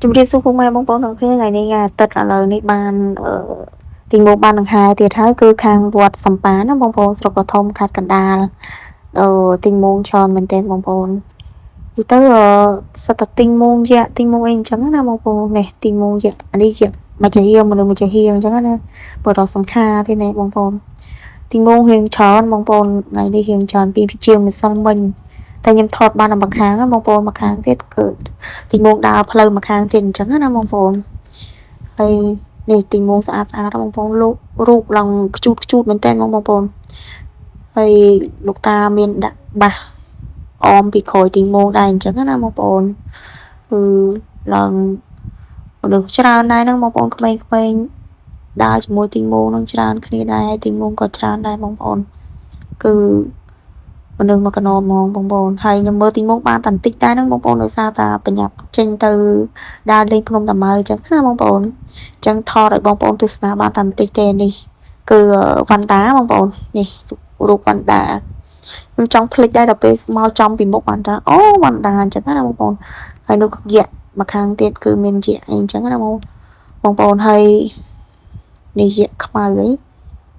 ជំរាបសួរពុកម៉ែបងប្អូនទាំងគ្នាថ្ងៃនេះថ្ងៃអាទិត្យឥឡូវនេះបានអឺទីងបានដង្ហែទៀតហើយគឺខាងវត្តសំប៉ាណាបងប្អូនស្រុកកធំខេត្តកណ្ដាលអឺទីងមច្រើនមែនទែនបងប្អូននិយាយទៅអឺសិតតែទីងមយៈទីងមអីអញ្ចឹងណាបងប្អូននេះទីងមយៈអានេះយៈមកចាហៀងមនុស្សមកចាហៀងអញ្ចឹងណាបើដល់សង្ខាទេនេះបងប្អូនទីងមរៀងច្រើនបងប្អូនថ្ងៃនេះរៀងច្រើនពីជាងម្សិលមិញតែខ្ញុំថតបានតែម្ខាងណាបងប្អូនម្ខាងទៀតគឺទីងដើរផ្លូវម្ខាងទៀតអញ្ចឹងណាបងប្អូនហើយនេះទីងស្អាតស្អាតបងប្អូនលោករូបឡើងខ្ជូតខ្ជូតមែនតើបងប្អូនហើយលោកតាមានដាក់បាសអមពីក្រោយទីងដែរអញ្ចឹងណាបងប្អូនគឺឡើងមនុស្សច្រើនដែរហ្នឹងបងប្អូនក្មេងៗដើរជាមួយទីងនឹងច្រើនគ្នាដែរទីងក៏ច្រើនដែរបងប្អូនគឺមនុស្សមកកណោហ្មងបងប្អូនហើយខ្ញុំមើលទីងបានតែបន្តិចដែរហ្នឹងបងប្អូនដោយសារតាប្រញាប់ចេញទៅដើរលេងភ្នំតាម៉ៅអញ្ចឹងណាបងប្អូនអញ្ចឹងថតឲ្យបងប្អូនទស្សនាបានតែបន្តិចទេនេះគឺវ៉ាន់ដាបងប្អូននេះរូបវ៉ាន់ដាខ្ញុំចង់ភ្លេចដែរដល់ពេលមកចំពីមុខបានថាអូវ៉ាន់ដាអញ្ចឹងណាបងប្អូនហើយនោះយៈមកខាងទៀតគឺមានយៈអីអញ្ចឹងណាបងបងប្អូនហើយនេះយៈខ្មៅអី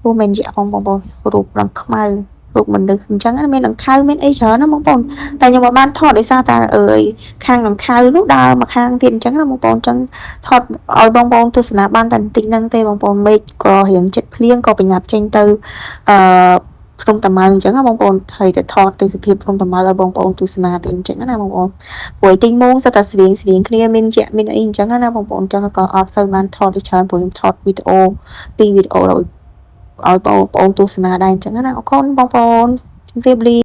អូមិនយៈបងបងប្អូនរូបឡើងខ្មៅរូបមនុស្សអញ្ចឹងមានដង្ខៅមានអីច្រើនណាបងប្អូនតែខ្ញុំមិនបានថតដោយសារតែអើយខាងដង្ខៅនោះដើរមកខាងទៀតអញ្ចឹងណាបងប្អូនអញ្ចឹងថតឲ្យបងប្អូនទស្សនាបានតែបន្តិចហ្នឹងទេបងប្អូនមេឃក៏រៀងចិត្តភ្លៀងក៏ប្រញាប់ចេញទៅអឺភ្នំតាម៉ៅអញ្ចឹងណាបងប្អូនហើយទៅថតទេសភាពភ្នំតាម៉ៅឲ្យបងប្អូនទស្សនាទៀតអញ្ចឹងណាបងប្អូនព្រោះទីងមសិតតែស្រៀងស្រៀងគ្នាមានជាក់មានអីអញ្ចឹងណាបងប្អូនអញ្ចឹងក៏អត់សូវបានថតទេច្រើនព្រោះខ្ញុំថតវីដេអូពីរវីដេអូឲ្យបងប្អូនទស្សនាដែរអញ្ចឹងណាអរគុណបងប្អូនជម្រាបលា។